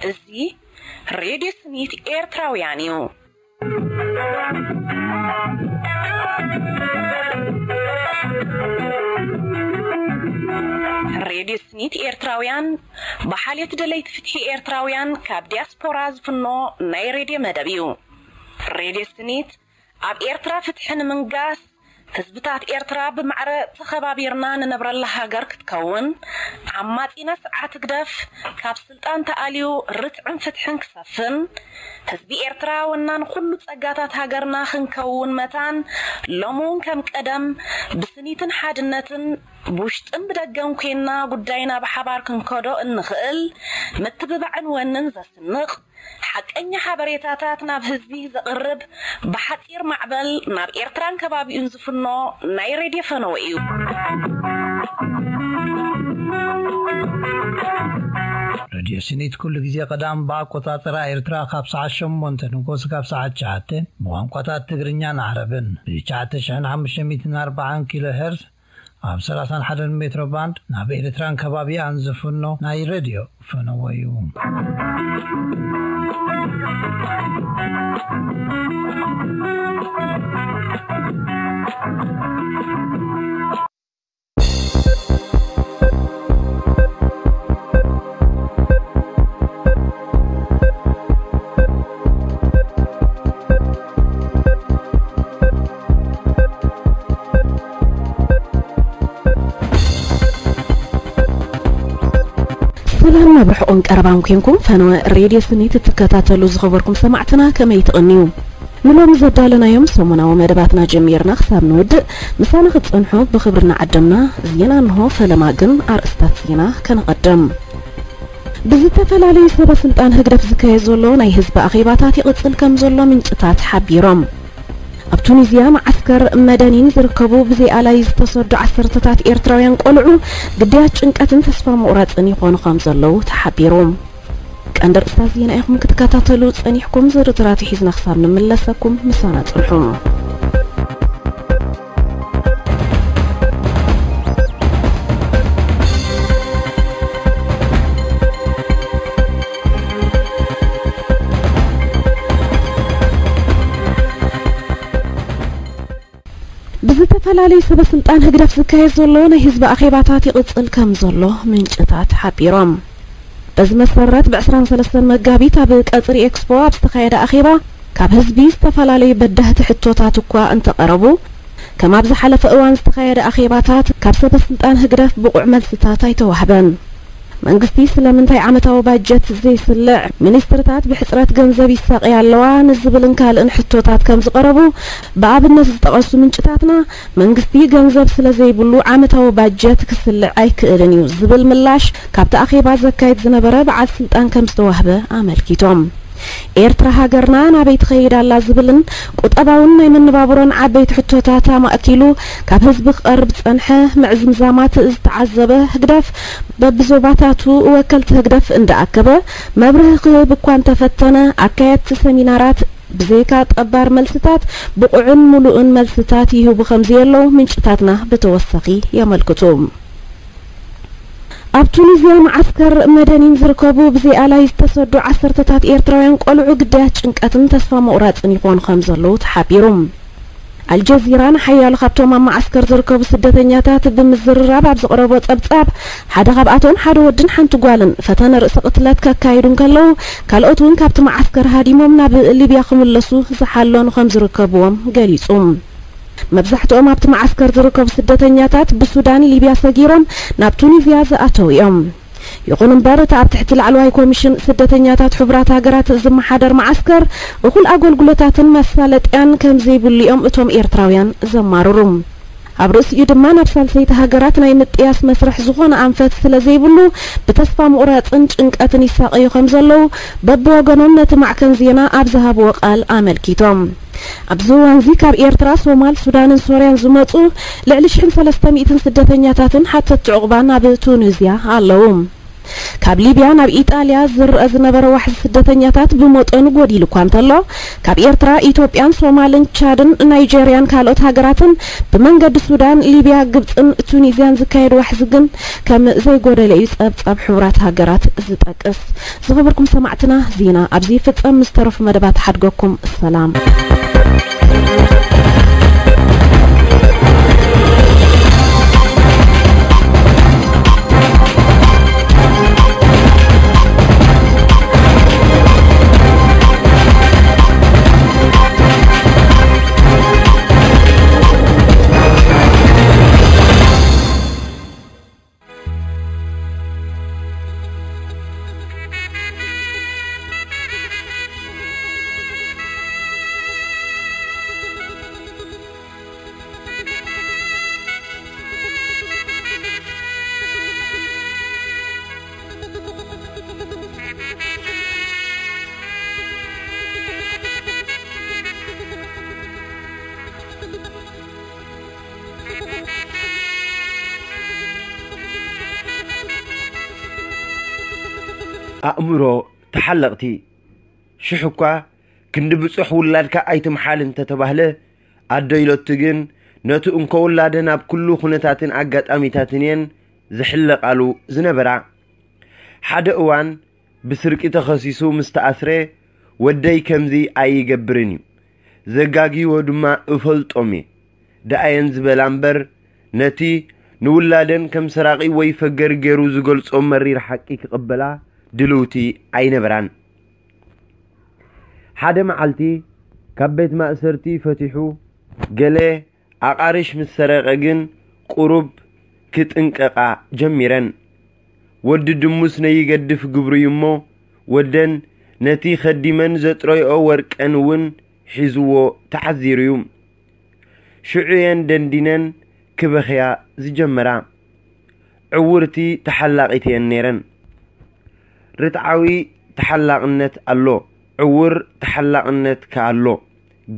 እዚ ሬድዮ ስኒት ኤርትራውያን እዩ። ሬድዮ ስኒት ኤርትራውያን ብሓልዮት ደለይቲ ፍትሒ ኤርትራውያን ካብ ዲያስፖራ ዝፍኖ ናይ ሬድዮ መደብ እዩ። ሬድዮ ስኒት ኣብ ኤርትራ ፍትሒ ንምንጋስ፣ ህዝብታት ኤርትራ ብማዕረ ተኸባቢርና ንነብረላ ሃገር ክትከውን፣ ዓማጺና ስርዓት ህግደፍ ካብ ስልጣን ተኣልዩ ርትዕን ፍትሕን ክሰፍን፣ ህዝቢ ኤርትራ ወናን ኩሉ ጸጋታት ሃገርና ክንከውን መታን፣ ሎሚ እውን ከም ቀደም ብስኒትን ሓድነትን ብውሽጥን ብደገን ኮይንና ጉዳይና ብሓባር ክንከዶ እንኽእል ምትብባዕን ወንን ዘስንቕ፣ ሓቀኛ ሓበሬታታት ናብ ህዝቢ ዘቕርብ፣ ብሓጺር ማዕበል ናብ ኤርትራን ከባቢኡን ዝፍኖ ናይ ሬድዮ ፈነወ እዩ። ሬድዮ ስኒት ኩሉ ግዜ ቀዳም ብኣቆጻጽራ ኤርትራ ካብ ሰዓት ሸሞንተ ንጎስ ካብ ሰዓት ትሽዓተ ብቋንቋታት ትግርኛን ዓረብን ብ ትሽዓተ ሽሕን ሓሙሽተ ሚእትን ኣርባዓን ኪሎ ሄርዝ ኣብ ሰላሳን ሓደን ሜትሮ ባንድ ናብ ኤርትራን ከባቢኣን ዝፍኖ ናይ ሬድዮ ፈነወ እዩ። ሰላም ኣብ ርሑቕን ቀረባን ኮንኩም ፈነወ ሬድዮ ስኒት እትከታተሉ ዝኸበርኩም ሰማዕትና ከመይ ትቕንዩ? ንሎሚ ዘዳለናዮም ሰሙናዊ መደባትና ጀሚርና ክሳብ ንውድእ ምሳና ክትጸንሑ ብኽብሪ እናዓደምና፣ ዜና እንሆ፣ ፈለማ ግን ኣርእስታት ዜና ከነቐድም። ብዝተፈላለዩ ሰበ ስልጣን ህግደፍ ዝካየድ ዘሎ ናይ ህዝቢ ኣኼባታት ይቕጽል ከም ዘሎ ምንጭታት ሓቢሮም። ኣብ ቱኒዝያ መዓስከር መደኒን ዝርከቡ ብዘይ ኣላይ ዝተሰዱ ዓሰርተታት ኤርትራውያን ቆልዑ ግዳያት ጭንቀትን ተስፋ ምቑራጽን ይኾኑ ከም ዘለዉ ተሓቢሩ። ቀንዲ ርእስታት ዜና ኢኹም ክትከታተሉ ጸኒሕኩም። ዝርዝራቱ ሒዝና ክሳብ ንምለሰኩም ምሳና ጽንሑ። ብዝተፈላለዩ ሰበ ስልጣን ህግደፍ ዝካየድ ዘሎ ናይ ህዝቢ ኣኼባታት ይቕጽል ከም ዘሎ ምንጭታት ሓቢሮም። በዚ መሰረት ብ ዕስራን ሰለስተን መጋቢት ኣብ ቀጽሪ ኤክስፖ ኣብ ዝተኻየደ ኣኼባ ካብ ህዝቢ ዝተፈላለዩ በዳህቲ ሕቶታት እኳ እንተቐረቡ፣ ከም ኣብ ዝሓለፈ እዋን ዝተኻየደ ኣኼባታት ካብ ሰበ ስልጣን ህግደፍ ብቑዕ መልስታት ኣይተዋህበን። መንግስቲ ስለምንታይ ዓመታዊ ባጀት ዘይስልዕ? ሚኒስትርታት ብሕጽረት ገንዘብ ይሳቐያ ኣለዋ ንዝብልን ካልእን ሕቶታት ከም ዝቐረቡ ብኣብነት ዝጠቐሱ ምንጭታትና፣ መንግስቲ ገንዘብ ስለ ዘይብሉ ዓመታዊ ባጀት ክስልዕ ኣይክእልን እዩ ዝብል ምላሽ ካብቲ ኣኼባ ዘካይድ ዝነበረ በዓል ስልጣን ከም ዝተዋህበ ኣመልኪቶም። ኤርትራ ሃገርና ናበይ ትኸይድ ኣላ ዝብልን ቁጠባውን ናይ መነባብሮን ዓበይቲ ሕቶታት ኣማእኪሉ ካብ ህዝቢ ክቐርብ ዝጸንሐ ምዕዝምዛማት ዝተዓዘበ ህግደፍ፣ በብዞባታቱ ወከልቲ ህግደፍ እንዳኣከበ መብርሂ ክህብ እኳ እንተፈተነ፣ ኣካየድቲ ሰሚናራት ብዘይካ ጠባር መልስታት ብቑዕን ምሉእን መልስታት ይህቡ ከም ዘየለዉ ምንጭታትና ብተወሳኺ የመልክቱ። ኣብ ቱኒዝያ መዓስከር መደኒን ዝርከቡ ብዘይ ኣላይ ዝተሰዱ ዓሰርተታት ኤርትራውያን ቆልዑ ግዳያት ጭንቀትን ተስፋ ምቑራጽን ይኾኑ ከም ዘለዉ ተሓቢሩ። ኣልጀዚራ ንሓያሎ ካብቶም ኣብ መዓስከር ዝርከቡ ስደተኛታት ብምዝርራብ ኣብ ዘቕረቦ ጸብጻብ፣ ሓደ ካብኣቶም ሓደ ወድን ሓንቲ ጓልን ፈተነ ርእሰ ቅትለት ከካይዱ እንከለዉ፣ ካልኦት እውን ካብቲ መዓስከር ሃዲሞም ናብ ሊብያ ክምለሱ ዝሓለኑ ከም ዝርከብዎም ገሊጹ። መብዛሕትኦም ኣብቲ መዓስከር ዝርከቡ ስደተኛታት ብሱዳን፣ ሊብያ ሰጊሮም ናብ ቱኒዝያ ዝኣተዉ እዮም። ይኹን እምበር፣ እቲ ኣብ ትሕቲ ላዕለዋይ ኮሚሽን ስደተኛታት ሕቡራት ሃገራት ዝመሓደር መዓስከር እኹል ኣገልግሎታትን መሳለጥያን ከም ዘይብሉ እዮም እቶም ኤርትራውያን ዘማርሩ። ኣብ ርእሲኡ ድማ፣ ናብ ሳልሰይቲ ሃገራት ናይ ምጥያስ መስርሕ ዝኾነ ኣንፈት ስለ ዘይብሉ፣ ብተስፋ ምቑራጽን ጭንቀትን ይሳቐዩ ከም ዘለዉ በብወገኖም ነቲ ማዕከን ዜና ኣብ ዝሃብዎ ቃል ኣመልኪቶም። ኣብዚ እዋንዚ ካብ ኤርትራ፣ ሶማል፣ ሱዳንን ሶርያን ዝመጹ ልዕሊ ሽሕን ሰለስተ ሚእትን ስደተኛታትን ሓተትቲ ዕቑባን ኣብ ቱኒዝያ ኣለዉ። ካብ ሊብያ ናብ ኢጣልያ ዝረአ ዝነበረ ዋሕዚ ስደተኛታት ብመጠኑ ጎዲሉ እኳ እንተሎ፣ ካብ ኤርትራ፣ ኢትዮጵያን ሶማልን ቻድን ናይጄርያን ካልኦት ሃገራትን ብመንገዲ ሱዳን፣ ሊብያ፣ ግብጽን ቱኒዝያን ዝካየድ ዋሕዚ ግን ከም ዘይጎደለ እዩ ጸብጻብ ሕቡራት ሃገራት ዝጠቅስ። ዝኸበርኩም ሰማዕትና፣ ዜና ኣብዚ ይፍጸም። ምስ ተረፉ መደባት ሓድገኩም። ሰላም። ኣእምሮ ተሓለቕቲ። ሽሕ እኳ ክንዲ ብጹሕ ውላድካ ኣይትምሓል እንተተባህለ፣ ኣዶ ኢለቱ ግን ነቲ እንኮ ውላደን ኣብ ኩሉ ኩነታትን ኣጋጣሚታትን እየን ዝሕለቓሉ ዝነበራ። ሓደ እዋን ብስርቂ ተኸሲሱ ምስ ተኣስረ፣ "ወደይ ከምዚ ኣይገብርን እዩ፣ ዘጋግይዎ ድማ እፈልጦም እየ" ደኣየን ዝበላ እምበር፣ ነቲ ንውላደን ከም ሰራቒ ወይ ፈገር ገይሩ ዝገልጾ መሪር ሓቂ ክቕበላ ድልውቲ ኣይነበራን። ሓደ መዓልቲ ካብ ቤት ማእሰርቲ ፈቲሑ፣ ገለ ኣቓርሽ ምስ ሰረቐ ግን ቁሩብ ክጥንቀቓ ጀሚረን። ወዲ ድሙስ ነይገድፍ ግብሩ እዩ እሞ፣ ወደን ነቲ ኸዲመን ዘጥረይኦ ወርቀን እውን ሒዝዎ ተዓዚሩ እዩ። ሽዑ እየን ደንዲነን ክበኽያ ዝጀመራ። ዕውርቲ ተሓላቒት እየን ነይረን። ርትዓዊ ተሓላቕነት ኣሎ፣ ዕውር ተሓላቕነት ከኣ ኣሎ።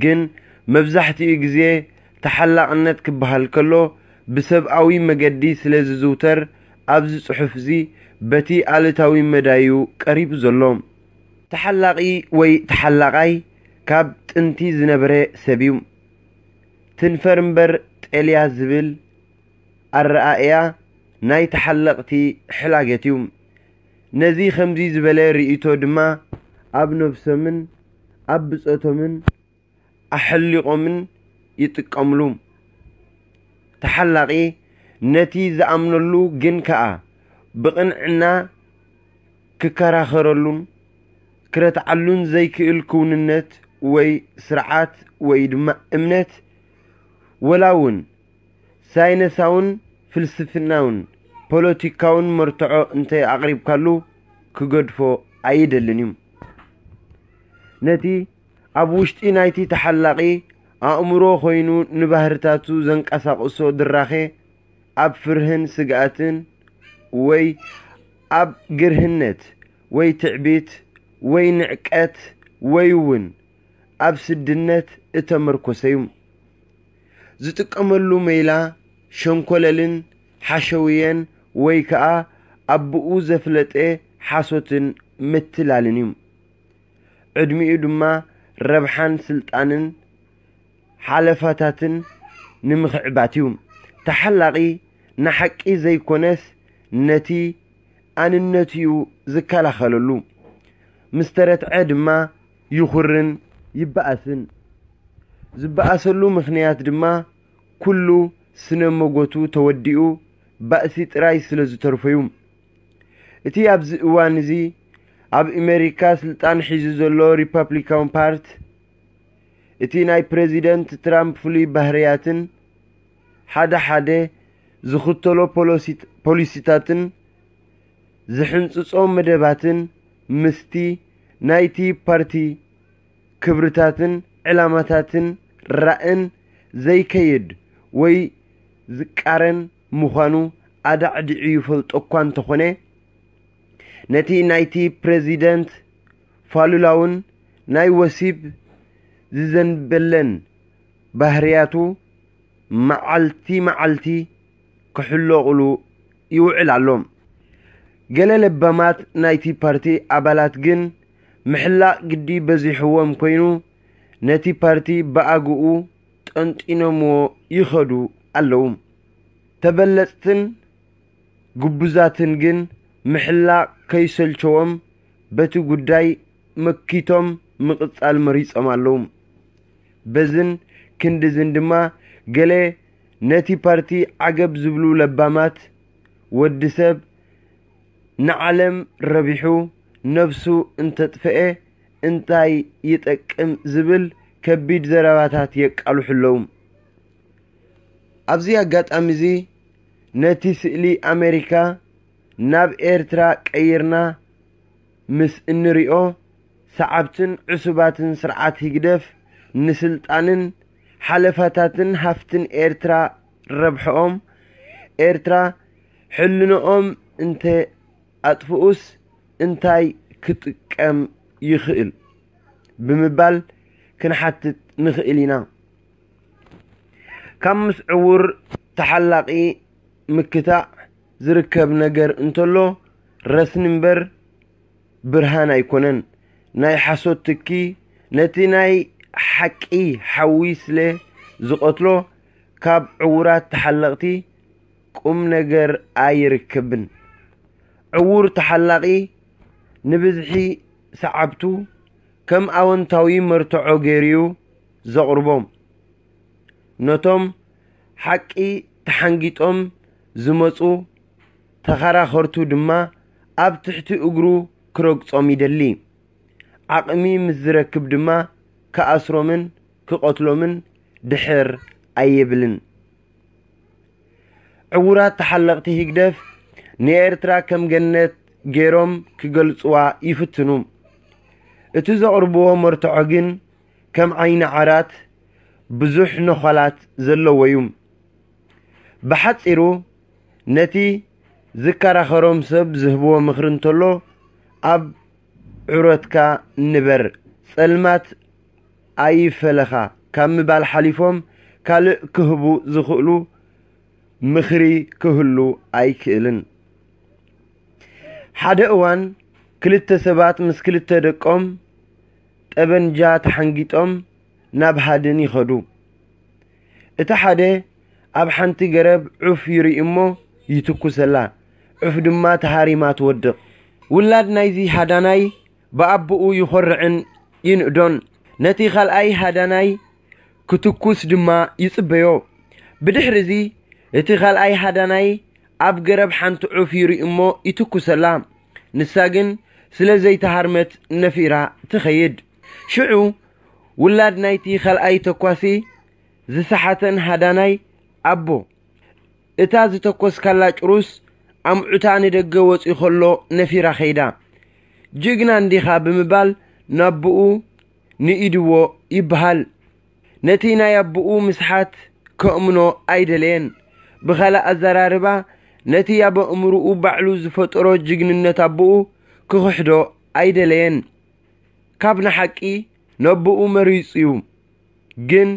ግን መብዛሕትኡ ግዜ ተሓላቕነት ክበሃል ከሎ ብሰብኣዊ መገዲ ስለ ዝዝውተር፣ ኣብዚ ጽሑፍ እዚ በቲ ኣሉታዊ መዳዩ ቀሪቡ ዘሎ። ተሓላቒ ወይ ተሓላቓይ ካብ ጥንቲ ዝነበረ ሰብ እዩ። ትንፈር እምበር ጤልያ ዝብል ኣረኣእያ ናይ ተሓለቕቲ ሕላገት እዩ። ነዚ ከምዚ ዝበለ ርእይቶ ድማ ኣብ ነብሶምን ኣብ ብጾቶምን ኣሐሊቖምን ይጥቀምሉ። ተሓላቒ ነቲ ዝኣምነሉ ግን ከኣ ብቕንዕና ክከራኸረሉን ክረትዓሉን ዘይክእል ክውንነት ወይ ስርዓት ወይ ድማ እምነት፣ ወላ እውን ሳይነሳውን ፍልስፍናውን ፖለቲካውን መርትዖ እንተ ኣቕሪብካሉ ክገድፎ ኣይደልን እዩ። ነቲ ኣብ ውሽጢ ናይቲ ተሓላቒ ኣእምሮ ኮይኑ ንባህርታቱ ዘንቀሳቕሶ ድራኸ ኣብ ፍርህን ስግኣትን ወይ ኣብ ግርህነት ወይ ትዕቢት ወይ ንዕቀት ወይ እውን ኣብ ስድነት እተመርኮሰ እዩ። ዝጥቀመሉ ሜላ ሸንኮለልን ሓሸውየን ወይ ከኣ ኣቦኡ ዘፍለጠ ሓሶትን ምትላልን እዩ። ዕድሚኡ ድማ ረብሓን ስልጣንን ሓለፋታትን ንምኽዕባት እዩ። ተሓላቒ ንሓቂ ዘይኮነስ ነቲ ኣንነቱ እዩ ዝከላኸለሉ። ምስ ተረትዐ ድማ ይኹርን ይበኣስን። ዝበኣሰሉ ምኽንያት ድማ ኩሉ ስነ መጎቱ ተወዲኡ ባእሲ ጥራይ ስለ ዝተርፎ እዩ። እቲ ኣብዚ እዋን እዚ ኣብ ኣሜሪካ ስልጣን ሒዙ ዘሎ ሪፓብሊካን ፓርት፣ እቲ ናይ ፕሬዚደንት ትራምፕ ፍሉይ ባህርያትን ሓደ ሓደ ዝኽተሎ ፖሎሲት-፣ ፖሊሲታትን ዝሕንጽጾ መደባትን ምስቲ ናይቲ ፓርቲ ክብርታትን ዕላማታትን ራእን ዘይከይድ ወይ ዝቃረን ምዃኑ ኣዳዕዲዑ ይፈልጦ እኳ እንተኾነ፣ ነቲ ናይቲ ፕሬዚደንት ፋሉላውን ናይ ወሲብ ዝዘንበለን ባህርያቱ መዓልቲ መዓልቲ ክሕለቑሉ ይውዕል ኣሎ። ገለ ለባማት ናይቲ ፓርቲ ኣባላት ግን ምሕላቕ ግዲ በዚሕዎም ኮይኑ፣ ነቲ ፓርቲ ብኣግኡ ጠንጢኖምዎ ይኸዱ ኣለዉ። ተበለጽትን ግቡዛትን ግን ምሕላቕ ከይሰልቸዎም በቲ ጉዳይ መኪቶም ምቕጻል መሪጾም ኣለዉ። በዝን ክንድዝን ድማ ገለ ነቲ ፓርቲ ዓገብ ዝብሉ ለባማት፣ ወዲ ሰብ ንዓለም ረቢሑ ነብሱ እንተጥፍኤ እንታይ ይጠቅም ዝብል ከቢድ ዘረባታት የቃልሑ ኣለዉ። ኣብዚ ኣጋጣሚ እዚ ነቲ ስእሊ ኣሜሪካ ናብ ኤርትራ ቀይርና ምስ እንሪኦ፣ ሰዓብትን ዕሱባትን ስርዓት ህግደፍ ንስልጣንን ሓለፋታትን ሃፍትን ኤርትራ ረብሐኦም፣ ኤርትራ ሕልንኦም እንተ ኣጥፍኡስ እንታይ ክጥቀም ይኽእል ብምባል ክንሓትት ንኽእል ኢና። ካብ ምስ ዕዉር ተሓላቒ ምክታዕ ዝርከብ ነገር እንተሎ ረስኒ እምበር ብርሃን ኣይኮነን። ናይ ሓሶት ትኪ ነቲ ናይ ሓቂ ሓዊ ስለ ዝቐትሎ ካብ ዕዉራት ተሓለቕቲ ቁም ነገር ኣይርክብን። ዕዉር ተሓላቒ ንብዝሒ ሰዓብቱ ከም ኣወንታዊ መርትዖ ገይሩ'ዩ ዘቕርቦም። ነቶም ሓቂ ተሓንጊጦም ዝመጹ ተኸራኸርቱ ድማ ኣብ ትሕቲ እግሩ ክረግጾም ይደሊ። ዓቕሚ ምስ ዝረክብ ድማ ክኣስሮምን ክቐትሎምን ድሕር ኣይብልን። ዕዉራት ተሓለቕቲ ህግደፍ ንኤርትራ ከም ገነት ገይሮም ክገልጽዋ ይፍትኑ። እቲ ዘቕርብዎ መርትዖ ግን ከም ዓይኒ ዓራት ብዙሕ ነዃላት ዘለዎ እዩ። ብሓጺሩ ነቲ ዝከራኸሮም ሰብ ዝህብዎ ምኽሪ እንተሎ ኣብ ዕረትካ ንበር፣ ጸልማት ኣይፈለኻ ካብ ምባል ሓሊፎም ካልእ ክህቡ ዝኽእሉ ምኽሪ ክህሉ ኣይክእልን። ሓደ እዋን ክልተ ሰባት ምስ ክልተ ደቆም ጠበንጃ ተሓንጊጦም ናብ ሃድን ይኸዱ። እቲ ሓደ ኣብ ሓንቲ ገረብ ዑፍ ይርኢ እሞ ይትኩሰላ፣ ዑፍ ድማ ተሃሪማ ትወድቕ። ውላድ ናይዚ ሃዳናይ ብኣቦኡ ይኾርዕን ይንእዶን። ነቲ ካልኣይ ሃዳናይ ክትኩስ ድማ ይጽበዮ። ብድሕሪ እዚ እቲ ካልኣይ ሃዳናይ ኣብ ገረብ ሓንቲ ዑፍ ይርኢ እሞ ይትኩሰላ። ንሳ ግን ስለ ዘይተሃርመት ነፊራ ትኸይድ። ሽዑ ውላድ ናይቲ ካልኣይ ተኳሲ ዝሰሓተን ሃዳናይ፣ ኣቦ፣ እታ ዝተኮስካላ ጭሩስ ኣምዑታ ንደገ ወጺኡ ከሎ ነፊራ ከይዳ። ጅግና እንዲኻ ብምባል ናብኡ ንኢድዎ ይበሃል። ነቲ ናይ ኣቦኡ ምስሓት ከእምኖ ኣይደለየን። ብኻልእ ኣዘራርባ፣ ነቲ ኣብ ኣእምሮኡ ባዕሉ ዝፈጠሮ ጅግንነት ኣቦኡ ክኽሕዶ ኣይደለየን። ካብ ንሓቂ ነቦኡ መሪጹ እዩ፣ ግን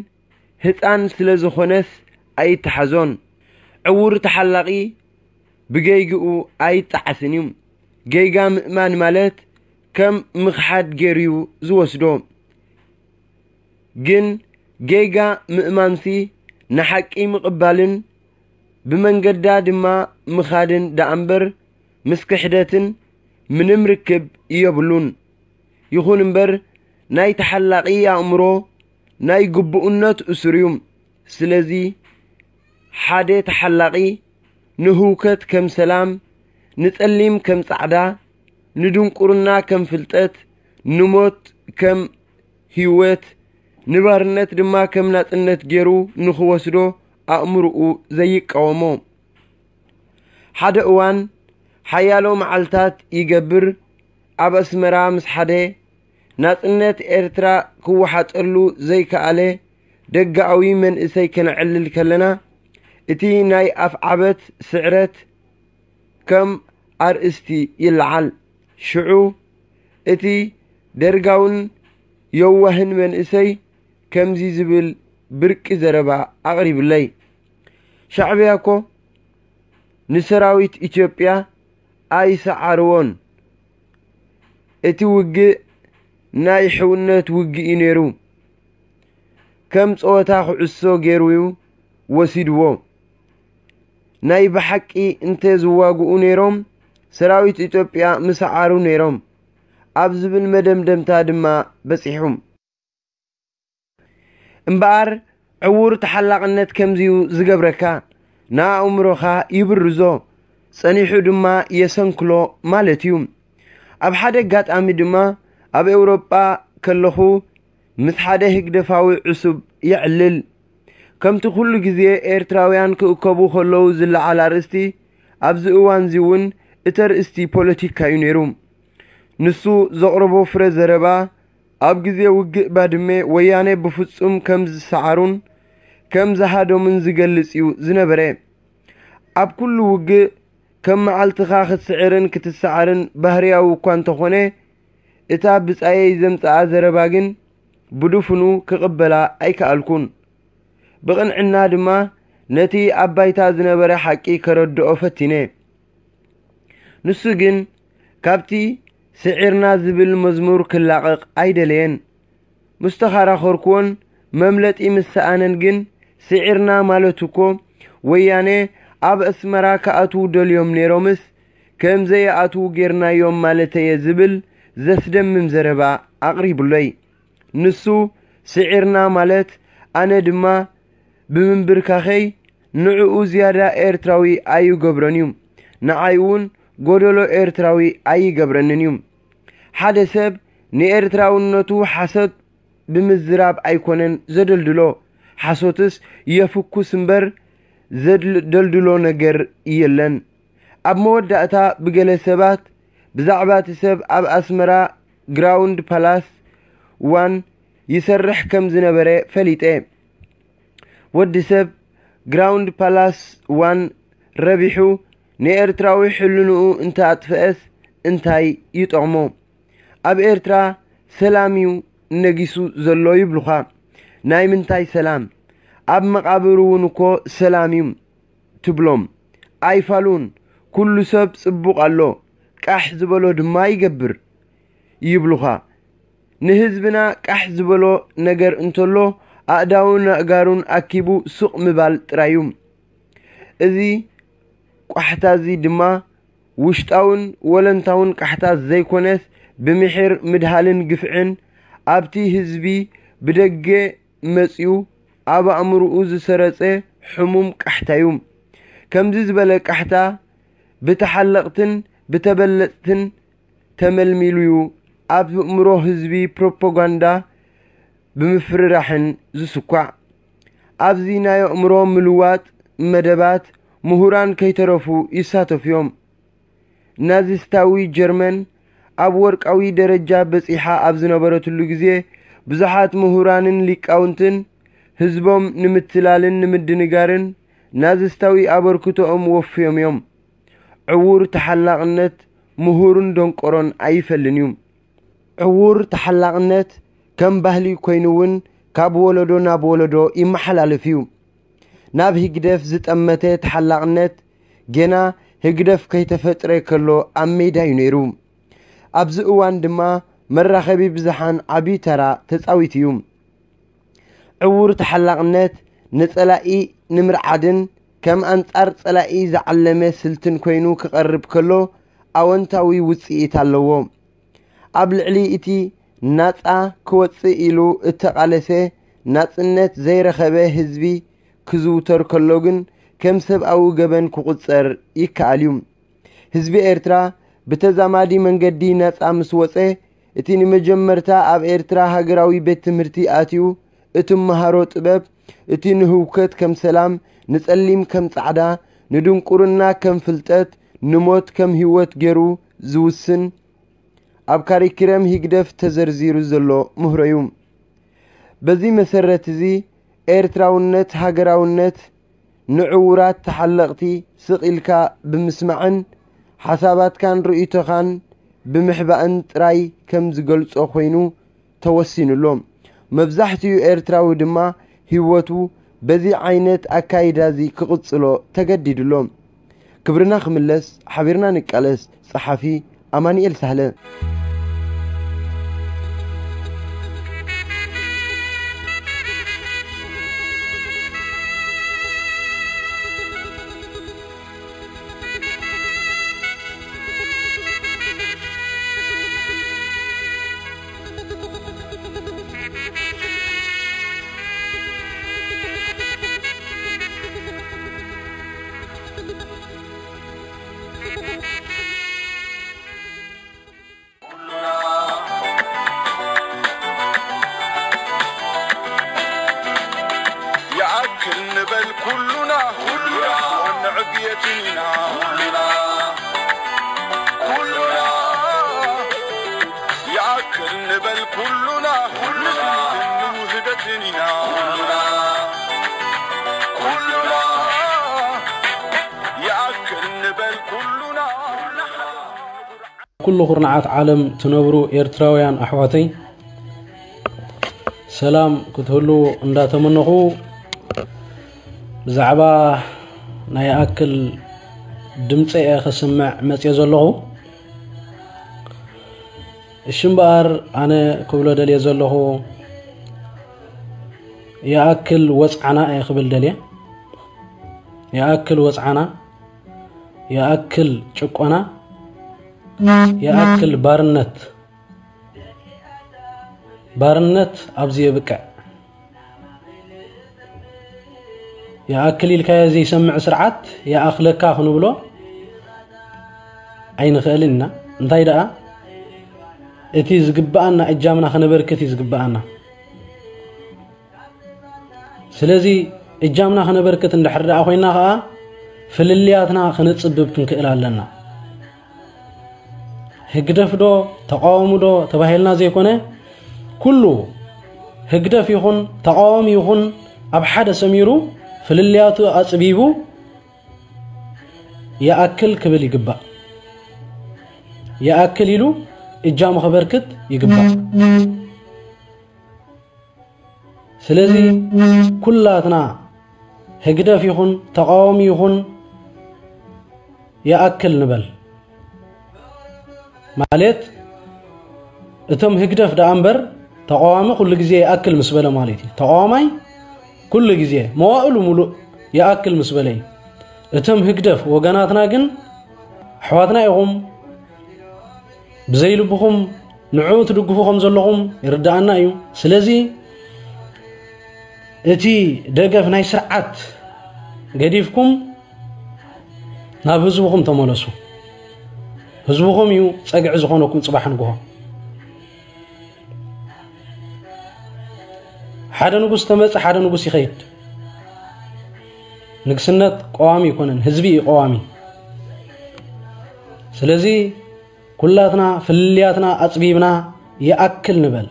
ህጻን ስለ ዝኾነስ ኣይተሓዞን። ዕዉር ተሓላቒ ብገይግኡ ኣይጠዓስን እዩ። ገይጋ ምእማን ማለት ከም ምኽሓድ ገይሩ እዩ ዝወስዶ። ግን ገይጋ ምእማንሲ ንሓቂ ምቕባልን ብመንገዳ ድማ ምኻድን ደኣ እምበር ምስ ክሕደትን ምንም ርክብ የብሉን። ይኹን እምበር ናይ ተሓላቒ ኣእምሮ ናይ ግቡእነት እሱር እዩ። ስለዚ ሓደ ተሓላቒ ንህውከት ከም ሰላም፣ ንጸሊም ከም ጻዕዳ፣ ንድንቁርና ከም ፍልጠት፣ ንሞት ከም ህይወት፣ ንባርነት ድማ ከም ናጽነት ገይሩ ንኽወስዶ ኣእምሮኡ ዘይቃወሞ። ሓደ እዋን ሓያሎ መዓልታት ይገብር ኣብ ኣስመራ ምስ ሓደ ናጽነት ኤርትራ ክወሓጠሉ ዘይከኣለ ደገኣዊ መንእሰይ ከነዕልል ከለና፣ እቲ ናይ ኣፍዓበት ስዕረት ከም ኣርእስቲ ይለዓል። ሽዑ እቲ ደርጋውን የዋህን መንእሰይ ከምዚ ዝብል ብርቂ ዘረባ ኣቕሪብለይ። ሻዕብያ እኮ ንሰራዊት ኢትዮጵያ ኣይሰዓርዎን። እቲ ውግእ ናይ ሕውነት ውግእ እዩ ነይሩ። ከም ጸወታ ኩዕሶ ገይሩ እዩ ወሲድዎ። ናይ ብሓቂ እንተ ዝዋግኡ ነይሮም፣ ሰራዊት ኢትዮጵያ ምሰዓሩ ነይሮም ኣብ ዝብል መደምደምታ ድማ በጺሑ። እምበኣር ዕዉር ተሓላቕነት ከምዚዩ ዝገብረካ፣ ንኣእምሮኻ ይብርዞ፣ ጸኒሑ ድማ የሰንክሎ ማለት እዩ። ኣብ ሓደ ኣጋጣሚ ድማ ኣብ ኤውሮጳ ከለኹ ምስ ሓደ ህግደፋዊ ዕሱብ የዕልል። ከምቲ ኩሉ ግዜ ኤርትራውያን ክእከቡ ከለዉ ዝለዓል ኣርእስቲ፣ ኣብዚ እዋንዚ እውን እቲ ኣርእስቲ ፖለቲካ እዩ ነይሩ። ንሱ ዘቕረቦ ፍረ ዘረባ፣ ኣብ ግዜ ውግእ ባድመ ወያነ ብፍጹም ከም ዝሰዓሩን ከም ዝሃደሙን ዝገልጽ እዩ ዝነበረ። ኣብ ኩሉ ውግእ ከም መዓልትኻ ክትስዕርን ክትሰዓርን ባህርያዊ እኳ እንተኾነ፣ እታ ብጻየይ ዘምጽኣ ዘረባ ግን ብድፉኑ ክቕበላ ኣይከኣልኩን። ብቕንዕና ድማ ነቲ ኣብ ባይታ ዝነበረ ሓቂ ከረድኦ ፈቲነ። ንሱ ግን ካብቲ ስዒርና ዝብል መዝሙር ክላቐቕ ኣይደለየን። ምስ ተኸራኸርኩዎን መምለጢ ምስ ሰኣነን ግን፣ ስዒርና ማለት እኮ ወያነ ኣብ ኣስመራ ክኣትዉ ደልዮም ነይሮምስ ከም ዘይኣትዉ ጌርናዮም ማለተየ ዝብል ዘስደምም ዘረባ ኣቕሪቡለይ። ንሱ ስዒርና ማለት ኣነ ድማ ብምንብርካኸይ ንዕኡ ዝያዳ ኤርትራዊ ኣይገብሮን እዩ። ንዓይ እውን ጎደሎ ኤርትራዊ ኣይገብረንን እዩ። ሓደ ሰብ ንኤርትራውነቱ ሓሶት ብምዝራብ ኣይኮነን ዘደልድሎ። ሓሶትስ የፍኩስ እምበር ዘደልድሎ ነገር የለን። ኣብ መወዳእታ ብገለ ሰባት ብዛዕባ እቲ ሰብ ኣብ ኣስመራ ግራውንድ ፓላስ ዋን ይሰርሕ ከም ዝነበረ ፈሊጠ። ወዲ ሰብ ግራውንድ ፓላስ ዋን ረቢሑ ንኤርትራዊ ሕልንኡ እንተ ኣጥፍአስ እንታይ ይጠቕሞ? ኣብ ኤርትራ ሰላም እዩ ነጊሱ ዘሎ ይብሉኻ። ናይ ምንታይ ሰላም? ኣብ መቓብር እውን እኮ ሰላም እዩ ትብሎም። ኣይፋሉን፣ ኩሉ ሰብ ጽቡቕ ኣሎ፣ ቃሕ ዝበሎ ድማ ይገብር ይብሉኻ። ንህዝብና ቃሕ ዝበሎ ነገር እንተሎ ኣእዳውን ኣእጋሩን ኣኪቡ ሱቕ ምባል ጥራይ እዩ። እዚ ቋሕታ እዚ ድማ ውሽጣውን ወለንታውን ቃሕታ ዘይኮነስ ብምሒር ምድሃልን ግፍዕን ኣብቲ ህዝቢ ብደገ መጺኡ ኣብ ኣእምርኡ ዝሰረጸ ሕሙም ቃሕታ እዩ። ከምዚ ዝበለ ቃሕታ ብተሓለቕትን ብተበለጽትን ተመልሚሉ እዩ ኣብ ኣእምሮ ህዝቢ ፕሮፓጋንዳ ብምፍርራሕን ዝስኳዕ። ኣብዚ ናይ ኣእምሮ ምልዋጥ መደባት ምሁራን ከይተረፉ ይሳተፉ እዮም። ናዚስታዊ ጀርመን ኣብ ወርቃዊ ደረጃ በጺሓ ኣብ ዝነበረትሉ ግዜ፣ ብዙሓት ምሁራንን ሊቃውንትን ህዝቦም ንምትላልን ንምድንጋርን ናዚስታዊ ኣበርክቶኦም ወፍዮም እዮም። ዕዉር ተሓላቕነት ምሁርን ደንቆሮን ኣይፈልን እዩ። ዕዉር ተሓላቕነት ከም ባህሊ ኮይኑ እውን ካብ ወለዶ ናብ ወለዶ ይመሓላለፍ እዩ። ናብ ህግደፍ ዝጠመተ ተሓላቕነት ገና ህግደፍ ከይተፈጥረ ከሎ ኣብ ሜዳ እዩ ነይሩ። ኣብዚ እዋን ድማ መራኸቢ ብዝሓን ዓቢ ተራ ተጻዊቱ እዩ። ዕዉር ተሓላቕነት ንጸላኢ ንምርዓድን ከም ኣንጻር ጸላኢ ዝዓለመ ስልትን ኮይኑ ክቐርብ ከሎ ኣወንታዊ ውጽኢት ኣለዎ። ኣብ ልዕሊ እቲ ናጻ ክወጽእ ኢሉ እተቓለሰ ናጽነት ዘይረኸበ ህዝቢ ክዝውተር ከሎ ግን ከም ሰብኣዊ ገበን ክቑጸር ይከኣል እዩ። ህዝቢ ኤርትራ ብተዛማዲ መንገዲ ናጻ ምስ ወጸ፣ እቲ ንመጀመርታ ኣብ ኤርትራ ሃገራዊ ቤት ትምህርቲ ኣትዩ እትመሃሮ ጥበብ፣ እቲ ንህውከት ከም ሰላም፣ ንጸሊም ከም ጻዕዳ፣ ንድንቁርና ከም ፍልጠት፣ ንሞት ከም ህይወት ገይሩ ዝውስን፣ ኣብ ካሪክረም ሂግደፍ ተዘርዚሩ ዘሎ ምህሮ እዩ። በዚ መሰረት እዚ ኤርትራውነት፣ ሃገራውነት ንዕዉራት ተሓለቕቲ ስቕ ኢልካ ብምስማዕን ሓሳባትካን ርእይቶኻን ብምሕባእን ጥራይ ከም ዝገልጾ ኮይኑ ተወሲኑ ኣሎ። መብዛሕትኡ ኤርትራዊ ድማ ህይወቱ በዚ ዓይነት ኣካይዳ እዚ ክቕጽሎ ተገዲዱ ኣሎ። ክብርና ክምለስ ሓቢርና ንቃለስ። ጸሓፊ ኣማኑኤል ሳህለ። ይኣክል ንበል ኩሉና፣ ኩሉና ንዕብየትን ኢና። ኩሉና፣ ኩሉና ይኣክል ንበል ኩሉና፣ ኩሉና ንውህደትን ኢና። ኩሉና፣ ኩሉና ይኣክል ንበል ኩሉና። ኩሉ ኩርናዓት ዓለም ትነብሩ ኤርትራውያን ኣሕዋተይ፣ ሰላም ክትህሉ እንዳተመነኹ፣ ብዛዕባ ናይ ኣክል ድምፂ እየ ከስምዕ መፅየ ዘለኹ። እሺ እምበኣር፣ ኣነ ክብሎ ደልየ ዘለኹ፣ የኣክል ወፅዓና እየ ክብል ደልየ። የኣክል ወፅዓና፣ የኣክል ጭቆና፣ የኣክል ባርነት። ባርነት ኣብዚ የብቅዕ። የኣክል ኢልካዮ ዘይሰምዕ ስርዓት የኣኽለካ ክንብሎ ኣይንኽእልን ኢና። እንታይ ደኣ፣ እቲ ዝግብኣና እጃምና ከነበርክት እዩ ዝግብኣና። ስለዚ እጃምና ከነበርክት እንድሕር ደኣ ኮይና ኸኣ፣ ፍልልያትና ከነጽብብ ክንክእል ኣለና። ህግደፍ ዶ ተቃዋሚ ዶ ተባሂልና ዘይኮነ፣ ኩሉ ህግደፍ ይኹን ተቃዋሚ ይኹን፣ ኣብ ሓደ ሰሚሩ ፍልልያቱ ኣጽቢቡ ይኣክል ክብል ይግባእ። ይኣክል ኢሉ እጃሙ ከበርክት ይግባእ። ስለዚ ኩላትና ህግደፍ ይኹን ተቃዋሚ ይኹን ይኣክል ንበል። ማለት እቶም ህግደፍ ደኣ እምበር ተቃዋሚ ኩሉ ግዜ ይኣክል ምስ በለ ማለት እዩ። ተቃዋማይ ኩሉ ግዜ መዋእሉ ሙሉእ ይኣክል ምስ በለ እዩ። እቶም ህግደፍ ወገናትና ግን ኣሕዋትና ኢኹም፣ ብዘይ ልብኹም ንዕኡ ትድግፉ ከም ዘለኹም ይርድኣና እዩ። ስለዚ እቲ ደገፍ ናይ ስርዓት ገዲፍኩም ናብ ህዝብኹም ተመለሱ። ህዝብኹም እዩ ጸግዒ ዝኾነኩም ጽባሕ ንግሆ። ሓደ ንጉስ ተመጸ፣ ሓደ ንጉስ ይኸይድ። ንግስነት ቀዋሚ ይኮነን፣ ህዝቢ እዩ ቀዋሚ። ስለዚ ኩላትና ፍልልያትና ኣጽቢብና ይኣክል ንበል።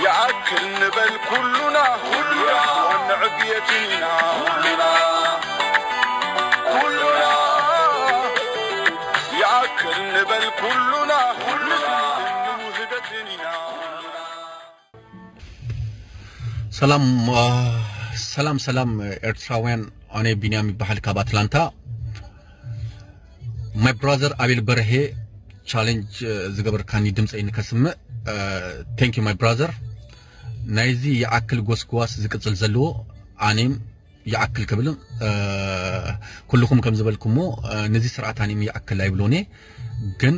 ይኣክል ንበል ኩሉና፣ ኩሉና ንዕብየትን ኢና። ኩሉና፣ ኩሉና ይኣክል ንበል ኩሉና፣ ኩሉና ንውህደትን ኢና። ሰላም፣ አ፣ ሰላም፣ ሰላም ኤርትራውያን፣ ኣነ ቢንያም ይበሃል ካብ ኣትላንታ። My brother ኣቤል በርሄ፣ ቻሌንጅ፣ አ፣ ዝገበርካኒ ድምፀይ ንከስምዕ፣ አ፣ thank you my brother። ናይዚ ይኣክል ጎስጓስ ዝቅፅል ዘለዎ ኣኔም ይኣክል ክብል፣ አ፣ ኩልኹም ከም ዝበልኩሞ፣ አ፣ ነዚ ስርዓት ኣኔም ይኣክል ኣይብሎን እየ። ግን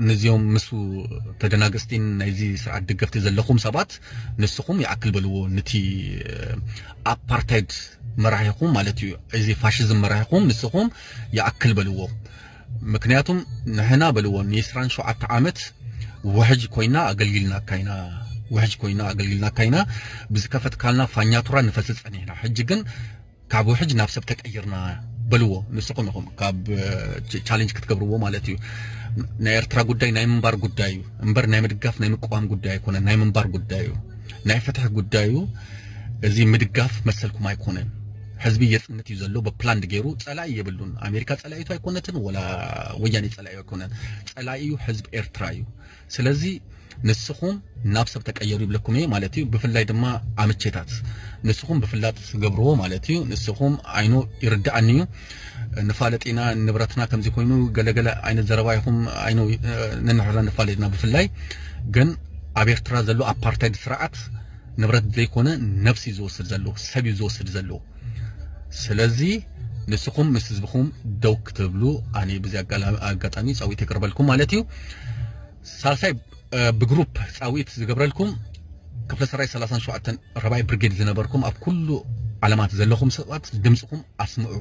ነዚኦም ምስ ተደናገጽቲን ናይዚ ስርዓት ደገፍቲ ዘለኹም ሰባት፣ ንስኹም ይኣክል በልዎ። ነቲ ኣፓርታይድ መራሒኹም ማለት እዩ፣ እዚ ፋሽዝም መራሒኹም ንስኹም ይኣክል በልዎ። ምክንያቱም ንሕና በልዎ ን ዕስራን ሸውዓተ ዓመት ውሕጅ ኮይና ኣገልጊልናካ ኢና፣ ውሕጅ ኮይና ኣገልጊልናካ ኢና። ብዝከፈትካልና ፋኛቱራ ንፈስስ ጸኒሕና። ሕጂ ግን ካብ ውሕጅ ናብ ሰብ ተቀይርና በልዎ። ንስኹም ኢኹም ካብ፣ እ፣ ቻ-፣ ቻሌንጅ ክትገብርዎ ማለት እዩ። ናይ ኤርትራ ጉዳይ ናይ ምንባር ጉዳይ እዩ እምበር ናይ ምድጋፍ ናይ ምቅዋም ጉዳይ ኣይኮነን። ናይ ምንባር ጉዳይ እዩ። ናይ ፍትሒ ጉዳይ እዩ። እዚ ምድጋፍ መሰልኩም ኣይኮነን። ህዝቢ የጽንት እዩ ዘሎ። ብፕላንድ ገይሩ ጸላኢ የብሉን። ኣሜሪካ ጸላኢቱ ኣይኮነትን፣ ወላ ወያኔ ጸላኢ ኣይኮነን። ጸላኢ እዩ ህዝቢ ኤርትራ እዩ። ስለዚ ንስኹም ናብ ሰብ ተቀየሩ ይብለኩም እየ ማለት እዩ። ብፍላይ ድማ ኣምቼታት ንስኹም ብፍላጥ ትገብርዎ ማለት እዩ። ንስኹም ኣይኖ ይርድኣኒ እዩ፣ ንፋለጥ ኢና፣ ንብረትና ከምዚ ኮይኑ ገለገለ ዓይነት ዘረባ ኢኹም ኣይኖ ነንሕርና ንፋለጥ ኢና። ብፍላይ ግን ኣብ ኤርትራ ዘሎ ኣፓርታይድ ስርዓት ንብረት ዘይኮነ ነብሲ ዝወስድ ዘሎ ሰብ እዩ ዝወስድ ዘሎ። ስለዚ ንስኹም ምስ ህዝብኹም ደው ክትብሉ ኣነ ብዚ ኣጋጣሚ ጸዊት የቅርበልኩም ማለት እዩ። ሳልሳይ ብግሩፕ ጻዊት ዝገብረልኩም ክፍለ ሰራይ ሰላሳን ሸውዓተን ራብዓይ ብርጌድ ዝነበርኩም ኣብ ኩሉ ዓለማት ዘለኹም ሰባት ድምፅኹም ኣስምዑ።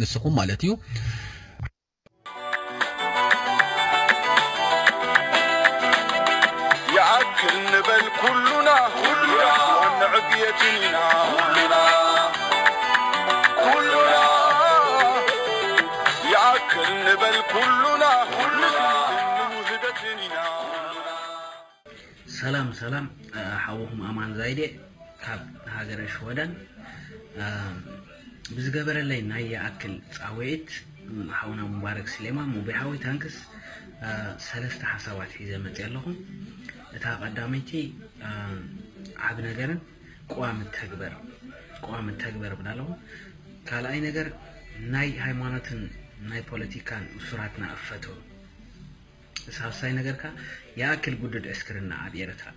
ንስኹም ማለት እዩ። ይኣክል ንበል ኩሉና ኩሉና ንዕብየትን ኢና ኩሉና ኩሉና ይኣክል ንበል ኩሉና ኩሉና ንውህደትን ኢና። ሰላም ሰላም፣ ሓውኹም ኣማን ዛይዴ ካብ ሃገረ ሽወደን። ብዝገበረለይ ናይ ይኣክል ፃውዒት ሓውና ሙባረክ ስሌማን ሙቤ ሓወይ ታንክስ ሰለስተ ሓሳባት ሒዘ መፅእ ኣለኹ። እታ ቀዳመይቲ ዓብ ነገርን ቅዋም ተግበር ቅዋም ተግበር ብላለኹ። ካልኣይ ነገር ናይ ሃይማኖትን ናይ ፖለቲካን እሱራትና እፈቱ። ሳልሳይ ነገርካ ይኣክል ጉዱድ ዕስክርና ኣብ ኤርትራ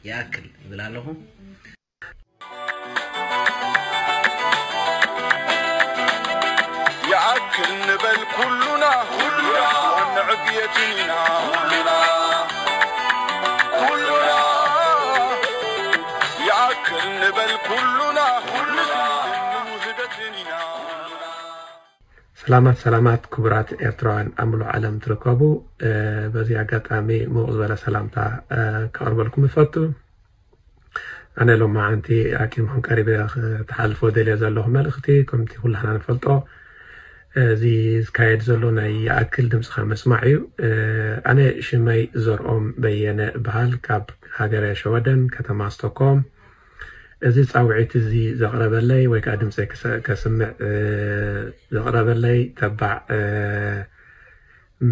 ይኣክል ይብል ኣለኹ። ይኣክል ንበል ኩሉና ኩሉና ንዕብየትን ኢና ኩሉና ኩሉና ይኣክል ንበል ኩሉና ኩሉና ንውህደትን ኢና። ሰላማት ሰላማት ክቡራት ኤርትራውያን ኣብ ምሉእ ዓለም ትርከቡ፣ በዚ ኣጋጣሚ ምውቕ ዝበለ ሰላምታ ከቕርበልኩም እፈቱ። ኣነ ሎማዓንቲ ኣኪምኩም ቀሪበ ክትሓልፎ ደልየ ዘለኹ መልእኽቲ ከምቲ ኩላህና ንፈልጦ እዚ ዝካየድ ዘሎ ናይ ይኣክል ድምፅኻ ምስማዕ እዩ። ኣነ ሽመይ ዘርኦም በየነ እበሃል ካብ ሃገረ ሸወደን ከተማ ስቶኮም። እዚ ጻውዒት እዚ ዘቕረበለይ ወይ ከዓ ድምፀይ ከስምዕ ዘቕረበለይ ተባዕ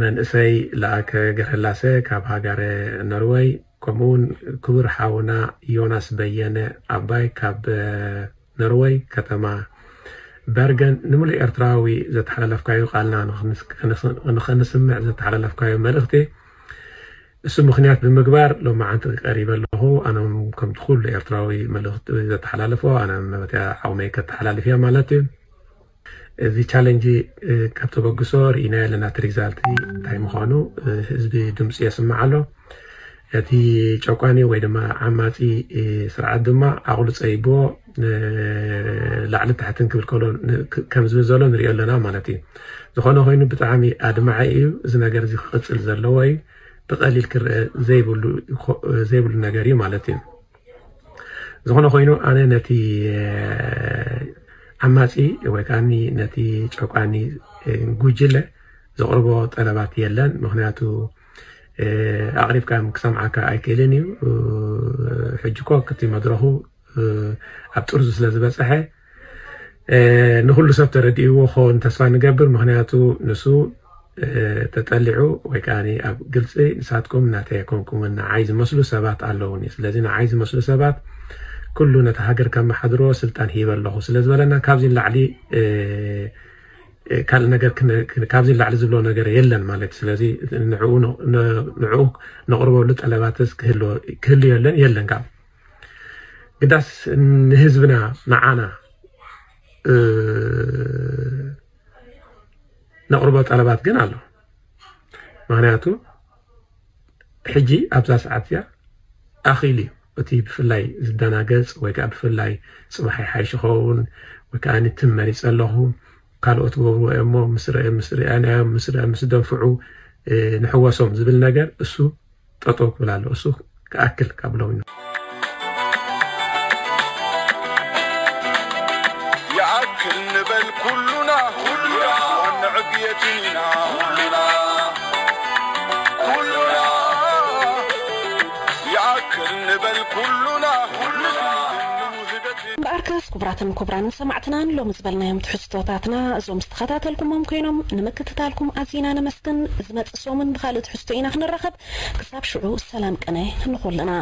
መንእሰይ ለኣከ ገረላሰ ካብ ሃገረ ኖርወይ፣ ከምኡውን ክቡር ሓውና ዮናስ በየነ ኣባይ ካብ ኖርወይ ከተማ በርገን ንምሉእ ኤርትራዊ ዘተሓላለፍካዮ ቃልና ንኸንስምዕ ዘተሓላለፍካዮ መልእኽቲ እሱ ምኽንያት ብምግባር ሎማዓንቲ ቀሪበ ኣለኹ። ኣነ ከምቲ ኩሉ ኤርትራዊ መልእኽቲ ዘተሓላልፎ ኣነ መበትያ ዓቕመይ ከተሓላልፍ እየ ማለት እዩ። እዚ ቻለንጂ ካብ ተበግሶ ርኢናዮ ኣለና እቲ ሪዛልት እንታይ ምዃኑ ህዝቢ ድምፂ የስምዕ ኣሎ። እቲ ጨቋኒ ወይ ድማ ዓማፂ ስርዓት ድማ ኣቑሉ ፀይብዎ ላዕሊ ታሕትን ክብል ከሎ ከም ዝብል ዘሎ ንሪኦ ኣለና ማለት እዩ። ዝኾነ ኮይኑ ብጣዕሚ ኣድማዒ እዩ። እዚ ነገር እዚ ክቕፅል ዘለዎ እዩ። ብቐሊል ክረአ ዘይብሉ ነገር እዩ ማለት እዩ። ዝኾነ ኮይኑ ኣነ ነቲ ዓማፂ ወይ ከዓ ነቲ ጨቋኒ ጉጅለ ዘቕርቦ ጠለባት የለን። ምክንያቱ ኣቕሪብካ ክሰምዓካ ኣይክእልን እዩ። ሕጂ ኮ ክቲ መድረኹ ኣብ ጥርዙ ስለ ዝበፅሐ ንኩሉ ሰብ ተረዲእዎ ክኸውን ተስፋ ንገብር። ምክንያቱ ንሱ ተጠሊዑ ወይ ከዓ ኣብ ግልፂ ንሳትኩም ናተይ ኣይኮንኩምን ንዓይ ዝመስሉ ሰባት ኣለውኒ። ስለዚ ንዓይ ዝመስሉ ሰባት ኩሉ ነቲ ሃገር ከመሓድርዎ ስልጣን ሂበ ኣለኹ ስለ ዝበለና ካብዚ ንላዕሊ ካልእ ነገር ካብዚ ንላዕሊ ዝብሎ ነገር የለን ማለት እዩ። ስለዚ ንዕኡ ነቕርበሉ ጠለባትስ ክህሉ የለን የለን ካብ ግዳስ ንህዝብና ንዓና ነቕርቦ ጠለባት ግን ኣሎ። ምክንያቱ ሕጂ ኣብዛ ሰዓት እዚኣ ኣኺሉ እዩ እቲ ብፍላይ ዝደናገፅ ወይ ከዓ ብፍላይ ፅባሕ ይሓይሽ ይኸውን ወይ ከዓ ንትም መሪፀ ኣለኹ ካልኦት ገብርዎ እሞ ምስ ርአ ምስ ርኣናዮም ምስ ርአ ምስ ደንፍዑ ንሕወሶም ዝብል ነገር እሱ ጠጠው ክብል ኣሎ እሱ ክኣክል ካብ ሎሚ ይኣክል ንበል ኩሉና ኩሉና ንዕብየትን ኢና ኩሉና ኩሉና ይኣክል ንበል ኩሉና ኩሉና ንውህደት እምበኣርከስ ክቡራትን ክቡራን ሰማዕትና፣ ሎሚ ዝበልናዮም ትሕዝቶታትና እዞም ዝተኸታተልኩሞም ኮይኖም፣ ንምክትታልኩም ኣዚና ነመስግን። ዝመጽእ ሰሙን ብኻልእ ትሕዝቶ ኢና ክንራኸብ። ክሳብ ሽዑ ሰላም ቅነ ንኹልና።